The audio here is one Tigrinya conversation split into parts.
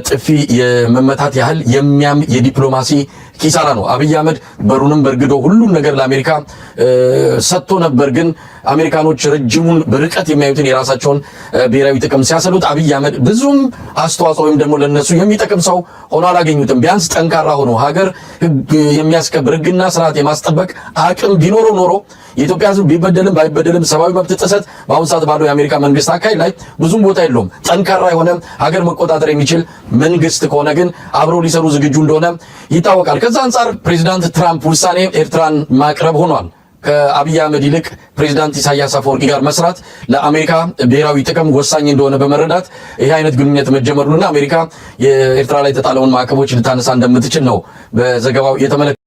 ጥፊ የመመታት ያህል የሚያም የዲፕሎማሲ ኪሳራ ነው። አብይ አህመድ በሩንም በርግዶ ሁሉም ነገር ለአሜሪካ ሰጥቶ ነበር። ግን አሜሪካኖች ረጅሙን በርቀት የሚያዩትን የራሳቸውን ብሔራዊ ጥቅም ሲያሰሉት አብይ አህመድ ብዙም አስተዋጽኦ ወይም ደግሞ ለነሱ የሚጠቅም ሰው ሆኖ አላገኙትም። ቢያንስ ጠንካራ ሆኖ ሀገር ህግ የሚያስከብር ህግና ስርዓት የማስጠበቅ አቅም ቢኖረው ኖሮ የኢትዮጵያ ህዝብ ቢበደልም ባይበደልም ሰብአዊ መብት ጥሰት በአሁኑ ሰዓት ባለው የአሜሪካ መንግስት አካሄድ ላይ ብዙም ቦታ የለውም። ጠንካራ የሆነ ሀገር መቆጣጠር የሚችል መንግስት ከሆነ ግን አብረው ሊሰሩ ዝግጁ እንደሆነ ይታወቃል። ከዛ አንጻር ፕሬዚዳንት ትራምፕ ውሳኔ ኤርትራን ማቅረብ ሆኗል። ከአብይ አህመድ ይልቅ ፕሬዚዳንት ኢሳያስ አፈወርቂ ጋር መስራት ለአሜሪካ ብሔራዊ ጥቅም ወሳኝ እንደሆነ በመረዳት ይህ አይነት ግንኙነት መጀመሩንና አሜሪካ የኤርትራ ላይ የተጣለውን ማዕቀቦች ልታነሳ እንደምትችል ነው በዘገባው የተመለከተው።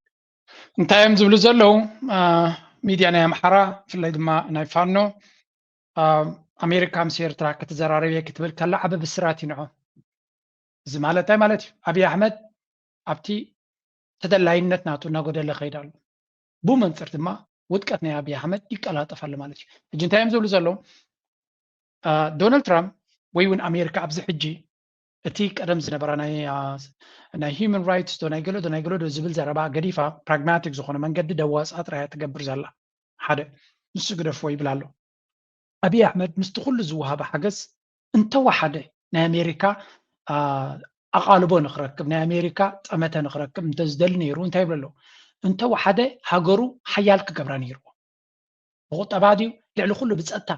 እንታይ እዮም ዝብሉ ዘለዉ? ሚድያ ናይ ኣምሓራ፣ ብፍላይ ድማ ናይ ፋኖ፣ ኣሜሪካ ምስ ኤርትራ ክትዘራረብ እየ ክትብል ከላ ዓቢ ብስራት እዩ ንዖ። እዚ ማለት እንታይ ማለት እዩ? ኣብይ ኣሕመድ ኣብቲ ተደላይነት ናቱ እናጎደለ ከይድ ኣሎ። ብኡ መንፅር ድማ ውድቀት ናይ ኣብይ ኣሕመድ ይቀላጠፍ ኣሎ ማለት እዩ። ሕጂ እንታይ እዮም ዝብሉ ዘለዉ? ዶናልድ ትራምፕ ወይ እውን ኣሜሪካ ኣብዚ ሕጂ እቲ ቀደም ዝነበራ ናይ ናይ ሂማን ራይትስ ዶ ናይ ገለ ዶ ናይ ገለ ዶ ዝብል ዘረባ ገዲፋ ፕራግማቲክ ዝኾነ መንገዲ ደዋፃ ጥራያ ትገብር ዘላ። ሓደ ንሱ ግደፍዎ ይብል ኣሎ። ኣብይ ኣሕመድ ምስቲ ኩሉ ዝወሃበ ሓገዝ እንተወሓደ ናይ ኣሜሪካ ኣቓልቦ ንክረክብ ናይ ኣሜሪካ ጠመተ ንክረክብ እንተዝደሊ ነይሩ እንታይ ይብል ኣሎ? እንተወሓደ ሃገሩ ሓያል ክገብራ ነይርዎ። ብቁጠባ ድዩ ልዕሊ ኩሉ ብፀጥታ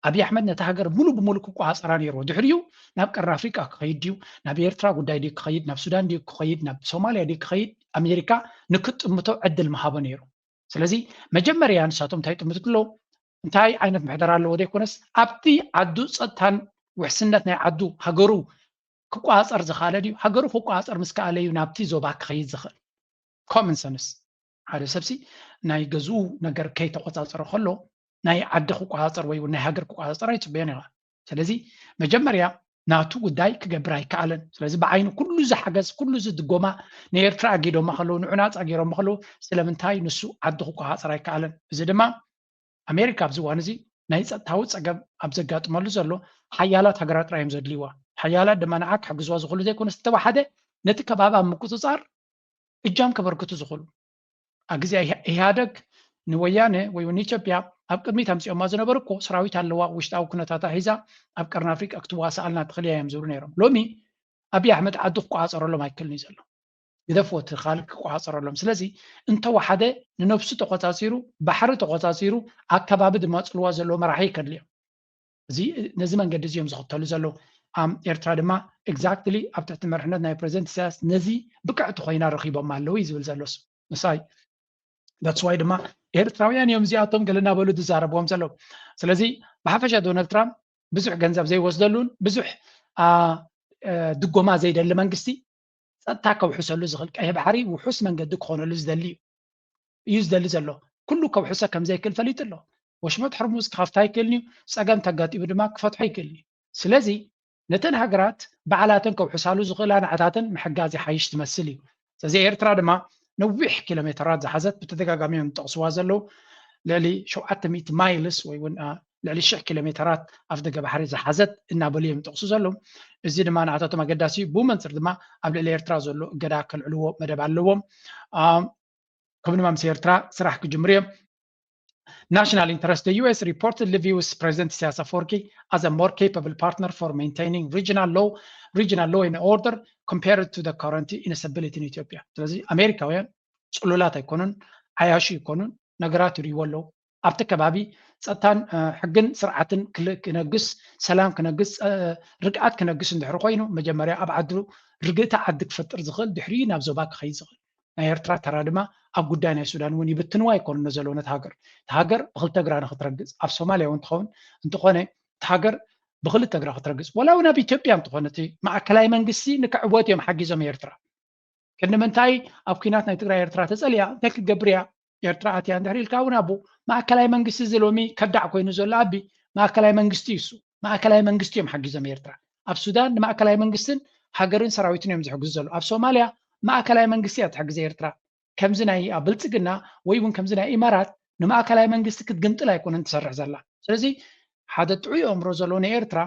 ኣብይ ኣሕመድ ነቲ ሃገር ሙሉ ብሙሉ ክቆፃፀራ ነይርዎ። ድሕሪኡ ናብ ቀርኒ ኣፍሪቃ ክኸይድ ድዩ ናብ ኤርትራ ጉዳይ ድዩ ክኸይድ ናብ ሱዳን ድዩ ክኸይድ ናብ ሶማልያ ድዩ ክኸይድ ኣሜሪካ ንክጥምቶ ዕድል ምሃቦ ነይሩ። ስለዚ መጀመርያ ንሳቶም እንታይ ይጥምቱ ኣለዉ? እንታይ ዓይነት ምሕደራ ኣለዎ ዘይኮነስ ኣብቲ ዓዱ ፀጥታን ውሕስነት ናይ ዓዱ ሃገሩ ክቆፃፀር ዝኸኣለ ድዩ? ሃገሩ ክቆፃፀር ምስ ከኣለ እዩ ናብቲ ዞባ ክኸይድ ዝኽእል። ኮመን ሰንስ ሓደ ሰብሲ ናይ ገዝኡ ነገር ከይተቆፃፀረ ከሎ ናይ ዓዲ ክቆፃፀር ወይ ናይ ሃገር ክቆፃፀር ኣይፅበዮን ኢኻ። ስለዚ መጀመርያ ናቱ ጉዳይ ክገብር ኣይከኣለን። ስለዚ ብዓይኑ ኩሉ እዚ ሓገዝ ኩሉ እዚ ድጎማ ንኤርትራ ኣጊዶማ ከለዉ ንዑ ናፃ ገይሮማ ከለዉ ስለምንታይ ንሱ ዓዲ ክቆፃፀር ኣይከኣለን? እዚ ድማ ኣሜሪካ ኣብዚ እዋን እዚ ናይ ፀጥታዊ ፀገም ኣብ ዘጋጥመሉ ዘሎ ሓያላት ሃገራት ጥራይ እዮም ዘድልይዋ። ሓያላት ድማ ንዓ ክሕግዝዋ ዝኽእሉ ዘይኮነስ ዝተወሓደ ነቲ ከባቢ ኣብ ምቁፅፃር እጃም ከበርክቱ ዝኽእሉ ኣብ ግዜ ኢህኣደግ ንወያነ ወይ እውን ንኢትዮጵያ ኣብ ቅድሚት ኣምፂኦማ ዝነበሩ እኮ ሰራዊት ኣለዋ ውሽጣዊ ኩነታታ ሒዛ ኣብ ቀርኒ ኣፍሪቃ ክትዋሳኣልና ትኽእል እያ እዮም ዝብሉ ነይሮም። ሎሚ ኣብይ ኣሕመድ ዓዱ ክቆፃፀረሎም ኣይክእልን እዩ ዘሎ። ግደፍዎ እቲ ካልእ ክቆፃፀረሎም። ስለዚ እንተወሓደ ንነብሱ ተቆፃፂሩ ባሕሪ ተቆፃፂሩ ኣከባቢ ድማ ፅልዋ ዘለዎ መራሒ ከድልዮ። እዚ ነዚ መንገዲ እዚኦም ዝኽተሉ ዘለዉ ኣም ኤርትራ ድማ exactly ኣብ ትሕቲ መርሕነት ናይ ፕሬዚደንት ኢሳያስ ነዚ ብቅዕቲ ኮይና ረኺቦም ኣለዉ እዩ ዝብል ዘሎ እሱ። ምሳይ that's why ድማ ኤርትራውያን እዮም እዚኣቶም ገለ እናበሉ ዝዛረብዎም ዘለዉ። ስለዚ ብሓፈሻ ዶናልድ ትራምፕ ብዙሕ ገንዘብ ዘይወስደሉን ብዙሕ ድጎማ ዘይደሊ መንግስቲ ፀጥታ ከውሕሰሉ ዝኽእል ቀይሕ ባሕሪ ውሑስ መንገዲ ክኾነሉ ዝደሊ እዩ እዩ ዝደሊ ዘሎ። ኩሉ ከውሕሰ ከምዘይክእል ፈሊጡ ኣሎ። ወሽመጥ ሕርሙዝ ክኸፍታ ኣይክእልን እዩ። ፀገም ተጋጢሙ ድማ ክፈትሖ ኣይክእልን እዩ። ስለዚ ነተን ሃገራት ባዕላተን ከውሕሳሉ ዝኽእላ ንዓታተን ምሕጋዝ ይሓይሽ ትመስል እዩ። ስለዚ ኤርትራ ድማ ነዊሕ ኪሎ ሜተራት ዝሓዘት ብተደጋጋሚ እዮም ዝጠቕስዋ ዘለዉ ልዕሊ ሸውዓተ ሚእቲ ማይልስ ወይ እውን ልዕሊ ሽሕ ኪሎ ሜተራት ኣፍ ደገ ባሕሪ ዝሓዘት እናበሉ እዮም ዝጠቕሱ ዘለዉ። እዚ ድማ ንዓታቶም ኣገዳሲ እዩ። ብኡ መንፅር ድማ ኣብ ልዕሊ ኤርትራ ዘሎ እገዳ ከልዕልዎ መደብ ኣለዎም። ከምኡ ድማ ምስ ኤርትራ ስራሕ ክጅምሩ እዮም። National interest, the U S reportedly views President Isaias Afwerki as a more capable partner for maintaining regional law, regional law and order compared to the current instability in Ethiopia. ስለዚ ኣሜሪካውያን ፅሉላት ኣይኮኑን፣ ዓያሹ ይኮኑን፣ ነገራት ይርእይዎ ኣለዉ። ኣብቲ ከባቢ ፀጥታን ሕግን ስርዓትን ክነግስ፣ ሰላም ክነግስ፣ ርግኣት ክነግስ እንድሕር ኮይኑ መጀመርያ ኣብ ዓዱ ርግእቲ ዓዲ ክፈጥር ዝኽእል ድሕሪኡ ናብ ዞባ ክኸይድ ዝኽእል ናይ ኤርትራ ተራ ድማ ኣብ ጉዳይ ናይ ሱዳን እውን ይብትንዋ ኣይኮኑን ዘሎ ነቲ ሃገር። እቲ ሃገር ብክልተ እግራ ንክትረግፅ ኣብ ሶማልያ እውን ትኸውን እንተኾነ እቲ ሃገር ብክልተ እግራ ክትረግፅ ወላ እውን ኣብ ኢትዮጵያ እንተኾነ እቲ ማእከላይ መንግስቲ ንክዕወት እዮም ሓጊዞም ኤርትራ። ክንዲ ምንታይ ኣብ ኲናት ናይ ትግራይ ኤርትራ ተፀሊያ እንታይ ክትገብር እያ ኤርትራ ኣትያ እንድሕር ኢልካ እውን ኣቦ ማእከላይ መንግስቲ እዚ ሎሚ ከዳዕ ኮይኑ ዘሎ ኣቢ ማእከላይ መንግስቲ እዩ እሱ። ማእከላይ መንግስቲ እዮም ሓጊዞም ኤርትራ። ኣብ ሱዳን ንማእከላይ መንግስትን ሃገርን ሰራዊትን እዮም ዝሕግዙ ዘሎ። ኣብ ሶማልያ ማእከላይ መንግስቲ እያ ትሕግዘ ኤርትራ። ከምዚ ናይ ኣብ ብልፅግና ወይ እውን ከምዚ ናይ ኢማራት ንማእከላይ መንግስቲ ክትግምጥል ኣይኮነን ትሰርሕ ዘላ። ስለዚ ሓደ ጥዑይ ኣእምሮ ዘለዎ ንኤርትራ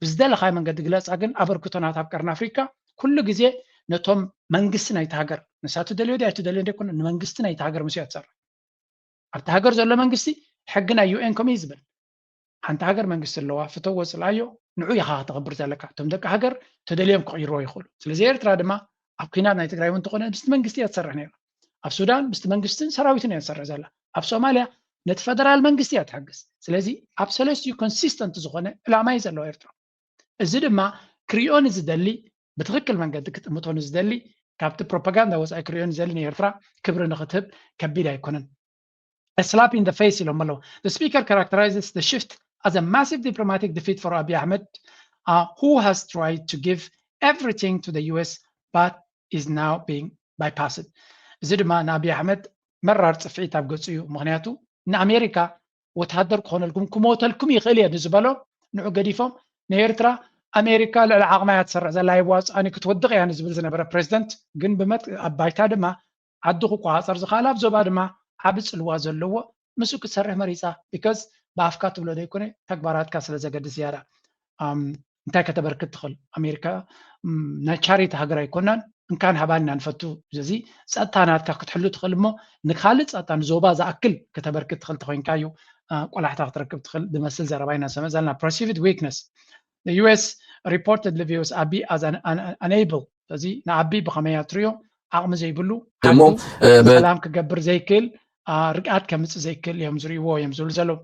ብዝደለኻዮ መንገዲ ግለፃ፣ ግን ኣበርክቶ ናታ ኣብ ቀርኒ ኣፍሪካ ኩሉ ግዜ ነቶም መንግስቲ ናይቲ ሃገር፣ ንሳ ትደልዮ ድያ ኣይትደልዮ ዘይኮነ፣ ንመንግስቲ ናይቲ ሃገር ምስ እያ ትሰርሕ። ኣብቲ ሃገር ዘሎ መንግስቲ ሕጊ ናይ ዩ ኤን ከምኡ እዩ ዝብል። ሓንቲ ሃገር መንግስቲ ኣለዋ፣ ፍተዎ ጽልኣዮ፣ ንዑ ኢኻ ከተኽብር ዘለካ። እቶም ደቂ ሃገር ተደልዮም ክቕይርዎ ይኽእሉ። ስለዚ ኤርትራ ድማ ኣብ ኲናት ናይ ትግራይ እውን እንተኾነ ምስቲ መንግስቲ እያ ትሰርሕ ነይራ። ኣብ ሱዳን ምስቲ መንግስትን ሰራዊትን እያ ትሰርሕ ዘላ። ኣብ ሶማልያ ነቲ ፈደራል መንግስቲ እያ ትሕግዝ። ስለዚ ኣብ ሰለስቲኡ ኮንሲስተንት ዝኾነ ዕላማ እዩ ዘለዎ ኤርትራ። እዚ ድማ ክሪኦ ንዝደሊ፣ ብትኽክል መንገዲ ክጥምቶ ንዝደሊ፣ ካብቲ ፕሮፓጋንዳ ወፃኢ ክሪኦ ንዝደሊ ንኤርትራ ክብሪ ንክትህብ ከቢድ ኣይኮነን። A slap in the face ኢሎም ኣለዉ። The speaker characterizes the shift as a massive diplomatic defeat for Abiy Ahmed, uh, who has tried to give everything to the U S but is now being bypassed. እዚ ድማ ንኣቢይ ኣሕመድ መራር ጽፍዒት ኣብ ገጹ እዩ። ምኽንያቱ ንኣሜሪካ ወተሃደር ክኾነልኩም ክሞተልኩም ይኽእል እየ ንዝበሎ ንዑ ገዲፎም ንኤርትራ ኣሜሪካ ልዕሊ ዓቕማ እያ ትሰርዕ ዘላ ይዋፅኣኒ ክትወድቕ እያ ንዝብል ዝነበረ ፕሬዚደንት ግን ብመት ኣብ ባይታ ድማ ዓዱ ክቆፃፀር ዝኽኣል ኣብ ዞባ ድማ ዓቢ ፅልዋ ዘለዎ ምስኡ ክትሰርሕ መሪፃ because ብኣፍካ ትብሎ ዘይኮነ ተግባራትካ ስለ ዘገድስ ዝያዳ እንታይ ከተበርክት ትኽእል ኣሜሪካ ናይ ቻሪቲ ሃገር ኣይኮናን እንካን ሃባን ኢና ንፈቱ እዚ ጸጥታ ናትካ ክትሕሉ ትኽእል እሞ ንካልእ ጸጥታ ንዞባ ዝኣክል ከተበርክት ትኽእል ተኾይንካ እዩ ቆላሕታ ክትረክብ ትኽእል ዝመስል ዘረባ ኢና ንሰምዕ ዘለና perceived weakness the U S reportedly views Abiy as an unable እዚ ንኣቢ ብኸመይ ትሪኦ ዓቕሚ ዘይብሉ ሰላም ክገብር ዘይክእል ርግኣት ከምፅእ ዘይክእል እዮም ዝርእይዎ እዮም ዝብሉ ዘለዉ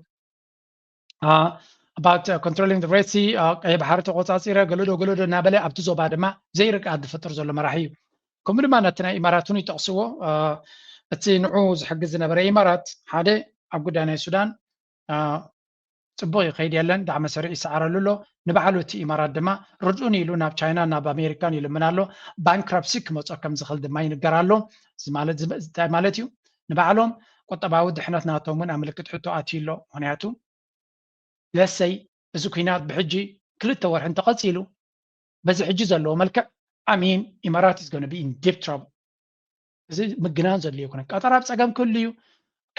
about controlling the Red Sea ቀይ ባሕሪ ተቆፃፂረ ገለዶ ገለዶ እናበለ ኣብቲ ዞባ ድማ ዘይርግኣት ዝፈጥር ዘሎ መራሒ እዩ ከምኡ ድማ ነቲ ናይ ኢማራት እውን ይጠቕስዎ እቲ ንዑ ዝሕግዝ ዝነበረ ኢማራት ሓደ ኣብ ጉዳይ ናይ ሱዳን ፅቡቕ ይኸይድ የለን ዳዕመ ሰሪዕ ይሰዓረሉ ኣሎ ንባዕሉ እቲ ኢማራት ድማ ርድኡን ኢሉ ናብ ቻይና ናብ ኣሜሪካን ይልምን ኣሎ ባንክራፕሲ ክመፆ ከም ዝኽእል ድማ ይንገር ኣሎ እዚ ማለት እንታይ ማለት እዩ ንባዕሎም ቁጠባዊ ድሕነት ናቶም እውን ኣብ ምልክት ሕቶ ኣትዩ ኣሎ ምክንያቱ ለሰይ እዚ ኩናት ብሕጂ ክልተ ወርሒ እንተቐፂሉ በዚ ሕጂ ዘለዎ መልክዕ ኣሚን ኢማራት is gonna be in deep trouble እዚ ምግናን ዘድልዮ ይኮነ ቀጠር ኣብ ፀገም ክህሉ እዩ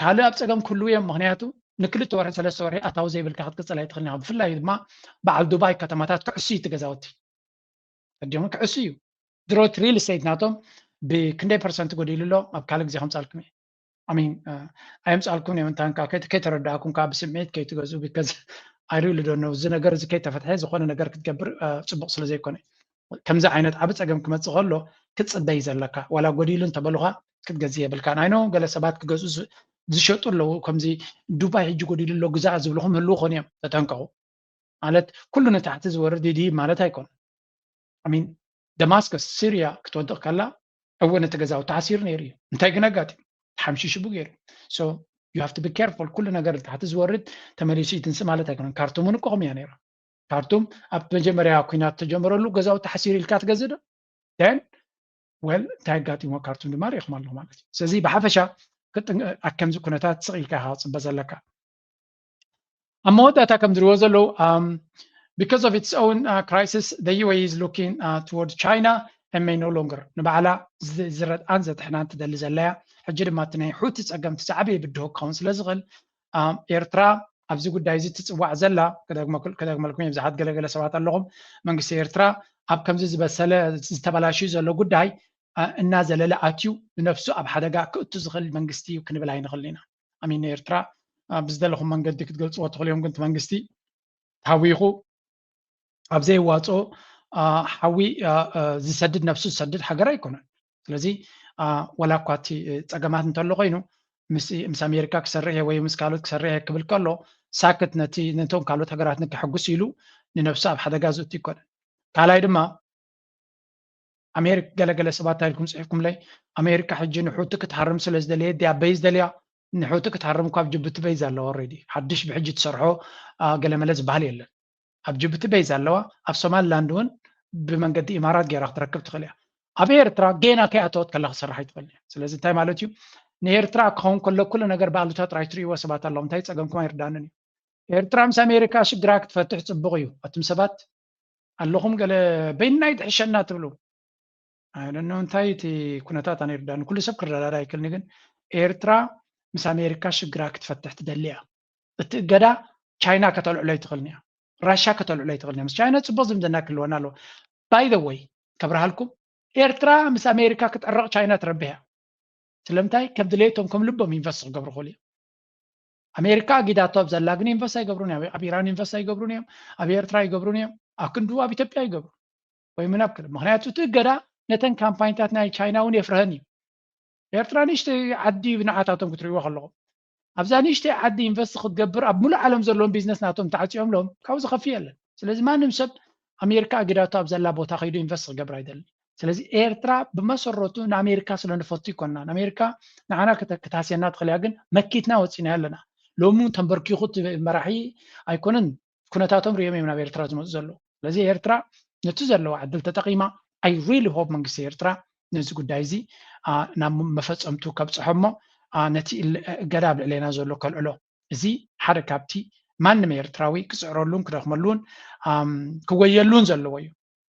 ካልእ ኣብ ፀገም ክህልው እዮም ምክንያቱ ንክልተ ወርሒ ሰለስተ ወርሒ ኣታዊ ዘይብልካ ክትቅፅል ኣይትኽእል ብፍላይ ድማ በዓል ዱባይ ከተማታት ክዕሱ እዩ ትገዛውቲ ኣዲኦም ክዕሱ እዩ ድሮት ሪል ስቴት ናቶም ብክንደይ ፐርሰንት ጎዲሉ ኣሎ ኣብ ካልእ ግዜ ከምፃልኩም እዩ ኣሚን ኣየምፃልኩም እዮም እንታን ከይተረዳእኩም ከዓ ብስምዒት ከይትገዝኡ because I really don't know እዚ ነገር እዚ ከይተፈትሐ ዝኾነ ነገር ክትገብር ፅቡቅ ስለ ዘይኮነ ከምዚ ዓይነት ዓብ ፀገም ክመፅእ ከሎ ክትፅበይ ዘለካ ዋላ ጎዲሉ እንተበሉካ ክትገዝእ የብልካን I know ገለ ሰባት ክገዝኡ ዝሸጡ ኣለዉ ከምዚ ዱባይ ሕጂ ጎዲሉ ኣሎ ግዛእ ዝብልኹም ህልው ኮኑ እዮም ተጠንቀቁ ማለት ኩሉ ንታሕቲ ዝወርድ ይድሂብ ማለት ኣይኮነን I mean ደማስከስ ሲርያ ክትወድቕ ከላ እውን እቲ ገዛውቲ ሓሲሩ ነይሩ እዩ እንታይ ግን ኣጋጢሙ ተሓምሺሽቡ ገይሩ so you have to be careful ኩሉ ነገር ታሕቲ ዝወርድ ተመሊሱ ይትንስእ ማለት ኣይኮነን ካርቱም እውን እኮ ከምያ ነይራ ካርቱም ኣብ መጀመርያ ኩናት ተጀመረሉ ገዛውቲ ሓሲሩ ኢልካ ትገዝእ ዶ then well እንታይ ኣጋጢሞ ካርቱም ድማ ሪኢኹም ኣለኹ ማለት እዩ ስለዚ ብሓፈሻ ኣብ ከምዚ ኩነታት ስቕ ኢልካ ኢኻ ክፅበ ዘለካ ኣብ መወዳእታ ከም ዝሪዎ ዘለዉ because of its own uh, crisis the U A E is looking uh, toward China and may no longer ንባዕላ ዝረድኣን ዘትሕናን ትደሊ ዘለያ ሕጂ ድማ እቲ ናይ ሑቲ ፀገም እቲ ዝዓበየ ብድሆ ክኸውን ስለ ዝኽእል ኤርትራ ኣብዚ ጉዳይ እዚ ትፅዋዕ ዘላ ክደግመልኩም እየ ብዙሓት ገለገለ ሰባት ኣለኹም መንግስቲ ኤርትራ ኣብ ከምዚ ዝበሰለ ዝተበላሽዩ ዘሎ ጉዳይ እናዘለለ ኣትዩ ንነፍሱ ኣብ ሓደጋ ክእቱ ዝኽእል መንግስቲ እዩ ክንብል ኣይንኽእል ኢና ኣሚን ኤርትራ ብዝደለኹም መንገዲ ክትገልፅዎ ትኽእሉ እዮም ግን መንግስቲ ተሃዊኹ ኣብ ዘይዋፅኦ ሓዊ ዝሰድድ ነብሱ ዝሰድድ ሃገር ኣይኮነን ስለዚ ወላ እኳ እቲ ፀገማት እንተሎ ኮይኑ ምስ ኣሜሪካ ክሰርሕ ወይ ምስ ካልኦት ክሰርሕ ክብል ከሎ ሳክት ነቲ ነቶም ካልኦት ሃገራት ንክሕጉስ ኢሉ ንነብሱ ኣብ ሓደጋ ዝእቱ ይኮነን ካልኣይ ድማ ኣሜሪካ ገለገለ ሰባት እንታይ ኢልኩም ፅሒፍኩምለይ ኣሜሪካ ሕጂ ንሑቲ ክትሃርም ስለ ዝደለየት ድያ በይዝ ደልያ ንሑቲ ክትሃርም እኳ ኣብ ጅቡቲ በይዝ ኣለዋ ኦሬዲ ሓድሽ ብሕጂ ትሰርሖ ገለመለ ዝበሃል የለን ኣብ ጅቡቲ በይዝ ኣለዋ ኣብ ሶማሊላንድ እውን ብመንገዲ ኢማራት ገይራ ክትረክብ ትኽእል እያ ኣብ ኤርትራ ጌና ከይኣተወት ከላ ክሰርሕ ኣይትኽእል እያ ስለዚ እንታይ ማለት እዩ ንኤርትራ ክኸውን ከሎ ኩሉ ነገር ብኣሉታ ጥራይ ትርእይዎ ሰባት ኣለዉ እንታይ ፀገምኩም ኣይርዳንን እዩ ኤርትራ ምስ ኣሜሪካ ሽግራ ክትፈትሕ ፅቡቕ እዩ ኣቱም ሰባት ኣለኹም ገለ በይንና ይትሕሸና ትብሉ ኣይደኖ እንታይ እቲ ኩነታት ኣነ ይርዳኒ ኩሉ ሰብ ክረዳዳ ኣይክልኒ ግን ኤርትራ ምስ ኣሜሪካ ሽግራ ክትፈትሕ ትደሊ እያ እቲ እገዳ ቻይና ከተልዕሎ ኣይትኽእልን እያ ራሻ ከተልዕሎ ኣይትኽእልን እያ ምስ ቻይና ፅቡቅ ዝምድና ክህልወና ኣለዎ by the way ከብርሃልኩም፣ ኤርትራ ምስ ኣሜሪካ ክትዕረቕ ቻይና ትረብሕ እያ። ስለምንታይ? ከም ድሌቶም ከም ልቦም ኢንቨስት ክገብሩ ክኽእሉ እዮም። ኣሜሪካ ኣጊዳቶ ኣብ ዘላ ግን ኢንቨስት ኣይገብሩን እዮም። ኣብ ኢራን ኢንቨስት ኣይገብሩን እዮም። ኣብ ኤርትራ ኣይገብሩን እዮም። ኣብ ክንድኡ ኣብ ኢትዮጵያ ኣይገብሩ ወይ ምናብ ክል ምክንያቱ እቲ እገዳ ነተን ካምፓኒታት ናይ ቻይና እውን የፍርሀን እዩ። ኤርትራ ንእሽተይ ዓዲ ንዓታቶም ክትርእይዎ ከለኹም ኣብዛ ንእሽተይ ዓዲ ኢንቨስት ክትገብር ኣብ ሙሉእ ዓለም ዘለዎም ቢዝነስ ናቶም ተዓፂኦምሎም ካብኡ ዝኸፍእ የለን። ስለዚ ማንም ሰብ ኣሜሪካ ኣጊዳቶ ኣብ ዘላ ቦታ ከይዱ ኢንቨስት ክገብር ኣይደልን። ስለዚ ኤርትራ ብመሰረቱ ንኣሜሪካ ስለ ንፈቱ ኣይኮናን። ኣሜሪካ ንዓና ክተ- ክትሃስየና ትኽእል እያ፣ ግን መኪትና ወፂና ኣለና። ሎሚ እውን ተንበርኪኹ እቲ መራሒ ኣይኮነን ኩነታቶም ሪኦም እዮም ናብ ኤርትራ ዝመፁ ዘለዉ። ስለዚ ኤርትራ ነቲ ዘለዋ ዕድል ተጠቒማ I really hope መንግስቲ ኤርትራ ነዚ ጉዳይ እዚ ናብ መፈፀምቱ ከብፅሖ እሞ ነቲ እገዳ ኣብ ልዕሌና ዘሎ ከልዕሎ። እዚ ሓደ ካብቲ ማንም ኤርትራዊ ክፅዕረሉን ክደኽመሉን ክወየሉን ዘለዎ እዩ።